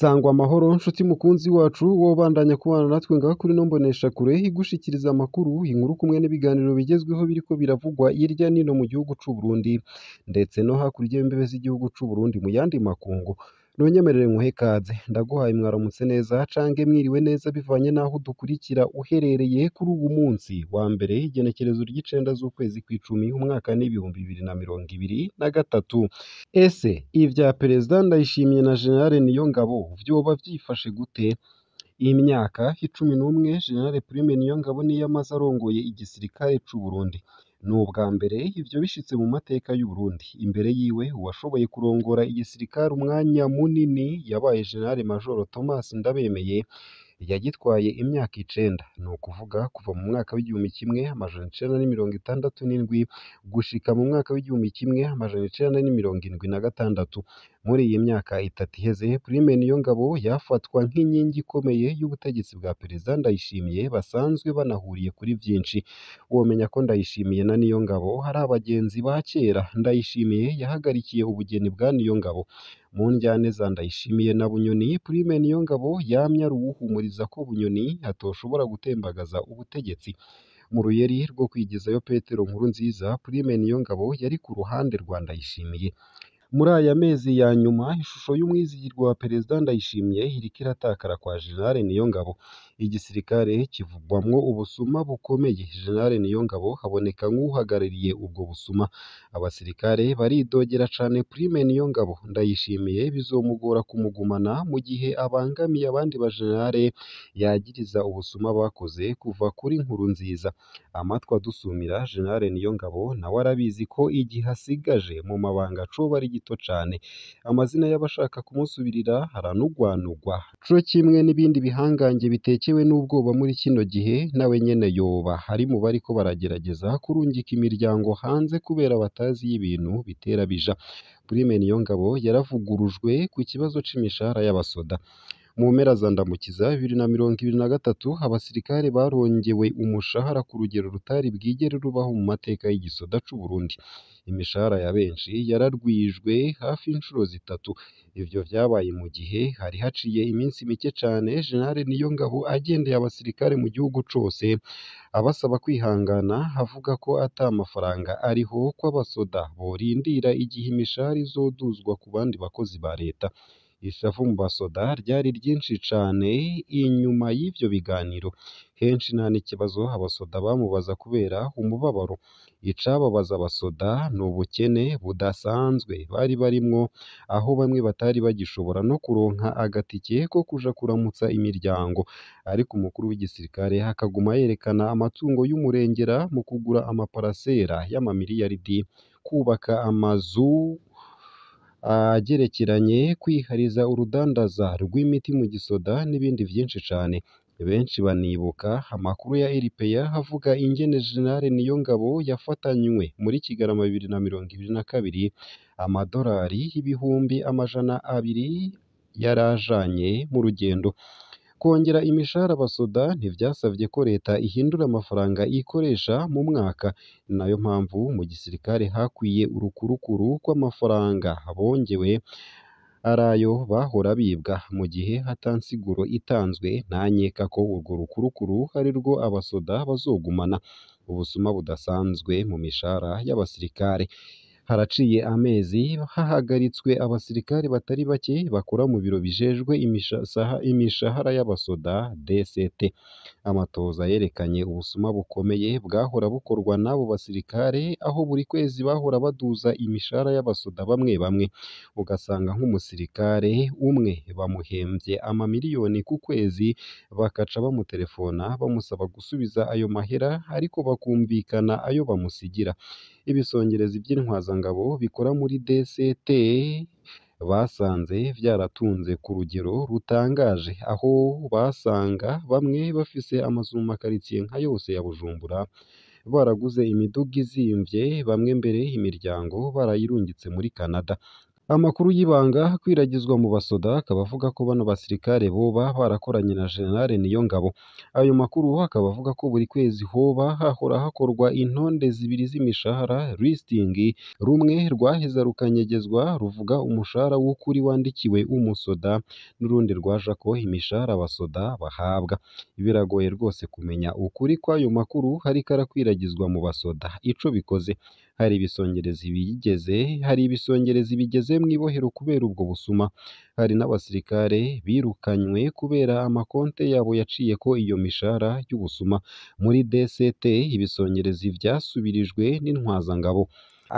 Sangwa amahoro nshuti mukunzi wacu wobandanya kubana natwe ngaha kuri ino mboneshakure igushikiriza amakuru, inkuru kumwe n'ibiganiro bigezweho biriko biravugwa hirya n'ino mu gihugu c'u Burundi ndetse no hakurya y'imbibe z'igihugu c'u Burundi mu yandi makungu. Ntunyemerere nkuhe ikaze, ndaguhaye mwaramutse neza cange mwiriwe neza bivanye n'aho udukurikira uherereye kuri uwu munsi wa mbere igenekerezo ry'icenda z'ukwezi kw'icumi umwaka n'2023. Ese ivya Perezida Ndayishimiye na General Niyongabo vyoba vyifashe gute? Imyaka 11 General Prime Niyongabo niyo amaze arongoye igisirikare c'u Burundi. Ni ubwa mbere ivyo bishitse mu mateka y'u Burundi. Imbere yiwe uwashoboye kurongora igisirikare umwanya munini yabaye General Major Thomas Ndabemeye, yagitwaye imyaka 9, ni ukuvuga kuva mu mwaka w'1967 gushika mu mwaka w'1976. Muri iyi myaka itatu iheze, Prime Niyongabo yafatwa nk'inkingi ikomeye y'ubutegetsi bwa Perezida Ndayishimiye basanzwe banahuriye kuri vyinshi. Womenya ko Ndayishimiye na Niyongabo ari abagenzi ba kera. Ndayishimiye yahagarikiye ubugeni bwa Niyongabo. Mu ndyane za Ndayishimiye na Bunyoni, Prime Niyongabo yamye ari uwuhumuriza ko Bunyoni atoshobora gutembagaza ubutegetsi. Mu ruyeri rwo kwigizayo Petero Nkurunziza, Prime Niyongabo yari ku ruhande rwa Ndayishimiye. Muri aya mezi ya nyuma, ishusho y'umwizigirwa wa Perezida Ndayishimiye iriko iratakara kwa General Niyongabo. Igisirikare kivugwamwo ubusuma bukomeye. General Niyongabo haboneka nk'uhagarariye ubwo busuma. Abasirikare baridogera cane Prime Niyongabo. Ndayishimiye bizomugora kumugumana mu gihe abangamiye abandi bajenerale yagiriza ubusuma bakoze kuva kuri Nkurunziza. Amatwi adusumira, General Niyongabo nawe arabizi ko igihe asigaje mu mabanga coba ari gito cane. Amazina y'abashaka kumusubirira aranugwanugwa, co kimwe n'ibindi bihangange bitekewe n'ubwoba muri kino gihe, nawe nyene yoba ari mu bariko baragerageza kurungika imiryango hanze kubera batazi iyo ibintu bitera bija. Prime Niyongabo yaravugurujwe ku kibazo c'imishahara y'abasoda. Mu mpera za Ndamukiza 2023, abasirikare barongewe umushahara ku rugero rutari bwigere rubaho mu mateka y'igisoda c'u Burundi. Imishahara ya benshi yararwijwe hafi incuro zitatu. Ivyo vyabaye mu gihe hari haciye iminsi mike cane General Niyongabo agendeye abasirikare mu gihugu cose abasaba kwihangana, avuga ko ata mafaranga ariho ko abasoda borindira igihe imishahara izoduzwa ku bandi bakozi ba leta. Ishavu mu basoda ryari ryinshi cane inyuma y'ivyo biganiro. Henshi nta n'ikibazo abasoda bamubaza kubera umubabaro. Icababaza abasoda ni ubukene budasanzwe bari barimwo, aho bamwe batari bagishobora no kuronka agatike ko kuja kuramutsa imiryango. Ariko umukuru w'igisirikare akaguma yerekana amatungo y'umurengera mu kugura amaparasera y'amamiliyaridi, kubaka amazu agerekeranye, kwihariza urudandaza rw'imiti mu gisoda n'ibindi vyinshi cane. Benshi banibuka amakuru ya RPA avuga ingene General Niyongabo yafatanywe muri Kigarama 2022 amadorari 200,000 yarajanye mu rugendo. Kongera imishahara abasoda ntivyasavye ko leta ihindura amafaranga ikoresha mu mwaka. Ni nayo mpamvu mu gisirikare hakwiye urukurukuru kw'amafaranga bongewe arayo bahora bibwa. Mu gihe ata nsiguro itanzwe, ntankeka ko urwo rukurukuru arirwo abasoda bazogumana. Ubusuma budasanzwe mu mishahara y'abasirikare. Haraciye amezi hahagaritswe abasirikare batari bake bakora mu biro bijejwe imishahara y'abasoda DCT. Amatohoza yerekanye ubusuma bukomeye bwahora bukorwa n'abo basirikare, aho buri kwezi bahora baduza imishahara y'abasoda bamwe bamwe, ugasanga nk'umusirikare umwe bamuhemvye amamiliyoni ku kwezi, bakaca bamutelefona bamusaba gusubiza ayo mahera ariko bakumvikana ayo bamusigira. Ibisongerezi vy'intwazangabo bikora muri DCT basanze vyaratunze ku rugero rutangaje, aho basanga bamwe bafise amazu mu makaritsiye nka yose ya Bujumbura, baraguze imiduga izimvye, bamwe mbere imiryango barayirungitse muri Canada. Amakuru y'ibanga akwiragizwa mu basoda akaba avuga ko bano basirikare boba barakoranye na General Niyongabo. Ayo makuru akaba avuga ko buri kwezi hoba hahora hakorwa intonde zibiri z'imishahara listing, rumwe rwaheza rukanyegezwa ruvuga umushahara w'ukuri wandikiwe umusoda, n'urundi rwajako imishahara abasoda bahabwa. Biragoye rwose kumenya ukuri kw'ayo makuru ariko arakwiragizwa mu basoda. Ico bikoze, hari ibisongerezi bigeze mw'ibohero kubera ubwo busuma, hari n'abasirikare birukanywe kubera amakonte yabo yaciyeko iyo mishahara y'ubusuma. Muri DCT ibisongerezi vyasubirijwe n'intwazangabo.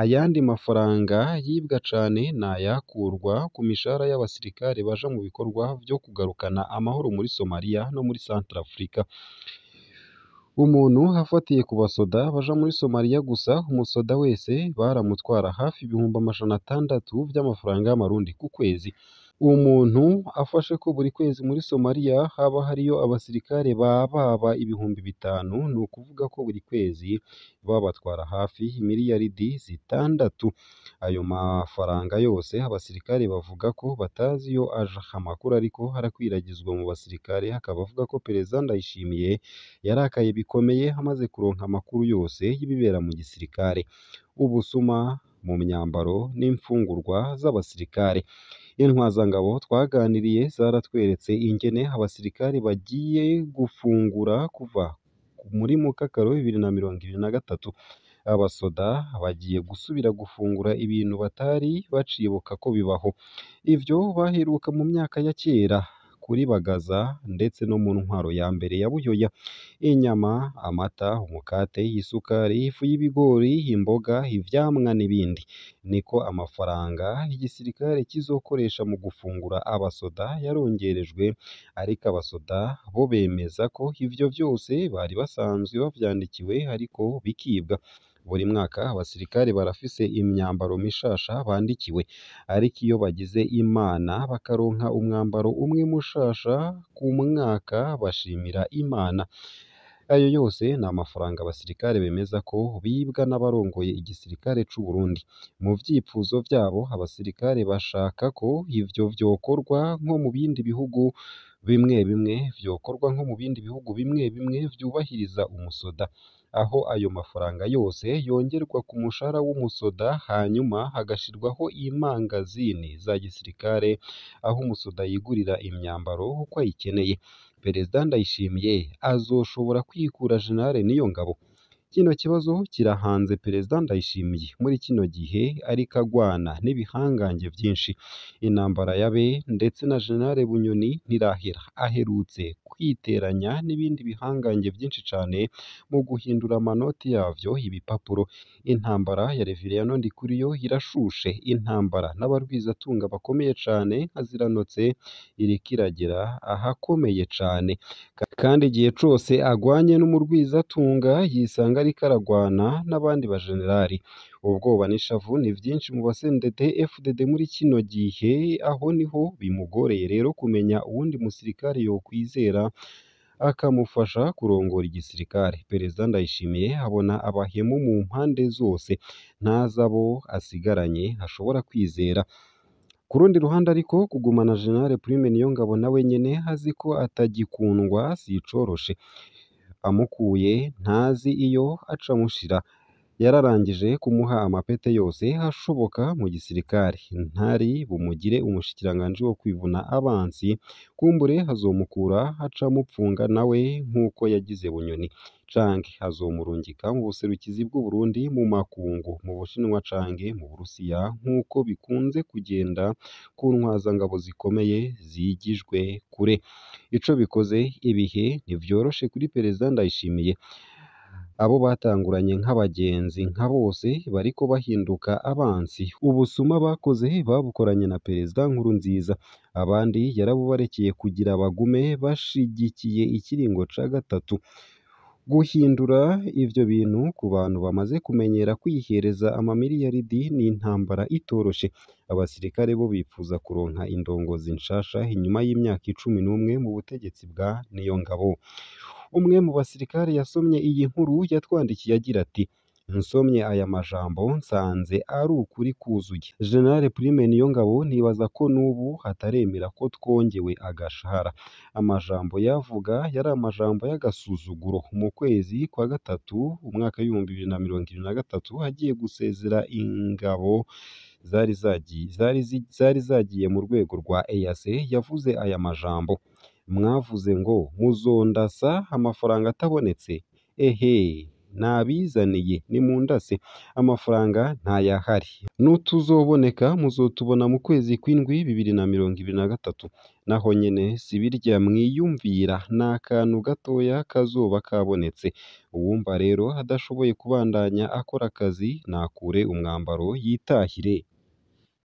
Ayandi mafaranga yibwa cane n'ayakurwa ku mishahara y'abasirikare baja mu bikorwa vyo kugarukana amahoro muri Somalia no muri Centrafrica. Umuntu afatiye ku basoda baja muri Somalia gusa, umusoda wese baramutwara hafi 600,000 vy'amafaranga y'amarundi ku kwezi. Umuntu afashe ko buri kwezi muri Somalia haba hariyo abasirikare bababa 5,000, ni ukuvuga ko buri kwezi babatwara hafi 6 miliyaridi. Ayo mafaranga yose abasirikare bavuga ko batazi iyo aja. Amakuru ariko arakwiragizwa mu basirikare akaba avuga ko Perezida Ndayishimiye yarakaye bikomeye amaze kuronka amakuru yose y'ibibera mu gisirikare, ubusuma mu myambaro n'imfungurwa z'abasirikare. Intwazangabo twaganiriye zaratweretse ingene abasirikare bagiye gufungura kuva muri Mukakaro 2023. Abasoda bagiye gusubira gufungura ibintu batari bacibuka ko bibaho. Ivyo baheruka mu myaka ya kera kuri Bagaza ndetse no mu ntwaro ya mbere ya Buyoya. Inyama, amata, umukate, isukari, ifu y'ibigori, imboga, ivyamwa n'ibindi. Niko amafaranga igisirikare kizokoresha mu gufungura abasoda yarongerejwe, ariko abasoda bo bemeza ko ivyo vyose bari basanzwe bavyandikiwe ariko bikibwa. Buri mwaka abasirikare barafise imyambaro mishasha bandikiwe, ariko iyo bagize Imana bakaronka umwambaro umwe mushasha ku mwaka bashimira Imana. Ayo yose ni amafaranga abasirikare bemeza ko bibwa n'abarongoye igisirikare c'u Burundi. Mu vyipfuzo vyabo abasirikare bashaka ko ivyo vyokorwa nko mu bindi bihugu bimwe bimwe vyokorwa nko mu bindi bihugu bimwe bimwe vyubahiriza umusoda, aho ayo mafaranga yose yongerwa ku mushahara w'umusoda, hanyuma hagashirwaho imangazini za gisirikare aho umusoda yigurira imyambaro uko ayikeneye. Perezida Ndayishimiye azoshobora kwikura General Niyongabo? Kino kibazo kirahanze Perezida Ndayishimiye muri kino gihe ariko agwana n'ibihangange vyinshi. Intambara yabe ndetse na General Bunyoni ntirahera. Aherutse kwiteranya n'ibindi bihangange vyinshi cane mu guhindura amanoti yavyo ibipapuro. Intambara ya Reveriyano Ndikuriyo irashushe. Intambara n'abarwizatunga bakomeye cane nka Ziranotse iriko iragera ahakomeye cane. Kandi igihe cose agwanye n'umurwizatunga yisanga ariko aragwana n'abandi bajenerali. Ubwoba n'ishavu ni vyinshi mu ba CNDD FDD muri kino gihe, aho niho bimugoreye rero kumenya uwundi musirikare yokwizera akamufasha kurongora igisirikare. Perezida Ndayishimiye abona abahemu mu mpande zose, ntazi abo asigaranye ashobora kwizera. Ku rundi ruhande ariko kugumana General Prime Niyongabo nawe nyene azi ko atagikundwa sicoroshe. Amukuye ntazi iyo aca amushira. Yararangije kumuha amapete yose ashoboka mu gisirikare, ntari bumugire umushikiranganji wo kwivuna abansi, kumbure azomukura aca amupfunga nawe nk'uko yagize Bunyoni, canke azomurungika mu buserukizi bw'Uburundi mu makungu, mu Bushinwa canke mu Burusiya nk'uko bikunze kugenda ku ntwazangabo zikomeye zigijwe kure. Ico bikoze ibihe ntivyoroshe kuri Perezida Ndayishimiye. Abo batanguranye nk'abagenzi nka bose bariko bahinduka abansi. Ubusuma bakoze babukoranye na Perezida Nkurunziza, abandi yarabubarekeye kugira bagume bashigikiye ikiringo ca gatatu. Guhindura ivyo bintu ku bantu bamaze kumenyera kwihereza amamiliyaridi ni intambara itoroshe. Abasirikare bo bipfuza kuronka indongozi nshasha inyuma y'imyaka 11 mu butegetsi bwa Niyongabo. Umwe mu basirikare yasomye iyi nkuru yatwandikiye agira ati: Nsomye aya majambo nsanze ari ukuri kuzuye. General Prime Niyongabo nibaza ko n'ubu ataremera ko twongewe agashahara. Amajambo yavuga yari amajambo y'agasuzuguro. Mu kwezi kwa gatatu umwaka w'2023 agiye gusezera ingabo zari zagiye mu rwego rwa EAC yavuze aya majambo: mwavuze ngo muzondasa amafaranga atabonetse, ehe nabizaniye nimundase, amafaranga ntayahari, n'utuzoboneka muzotubona mu kwezi kw'indwi 2023, naho nyene si birya mwiyumvira ni akantu gatoya kazoba kabonetse. Uwumva rero adashoboye kubandanya akora akazi nakure umwambaro yitahire.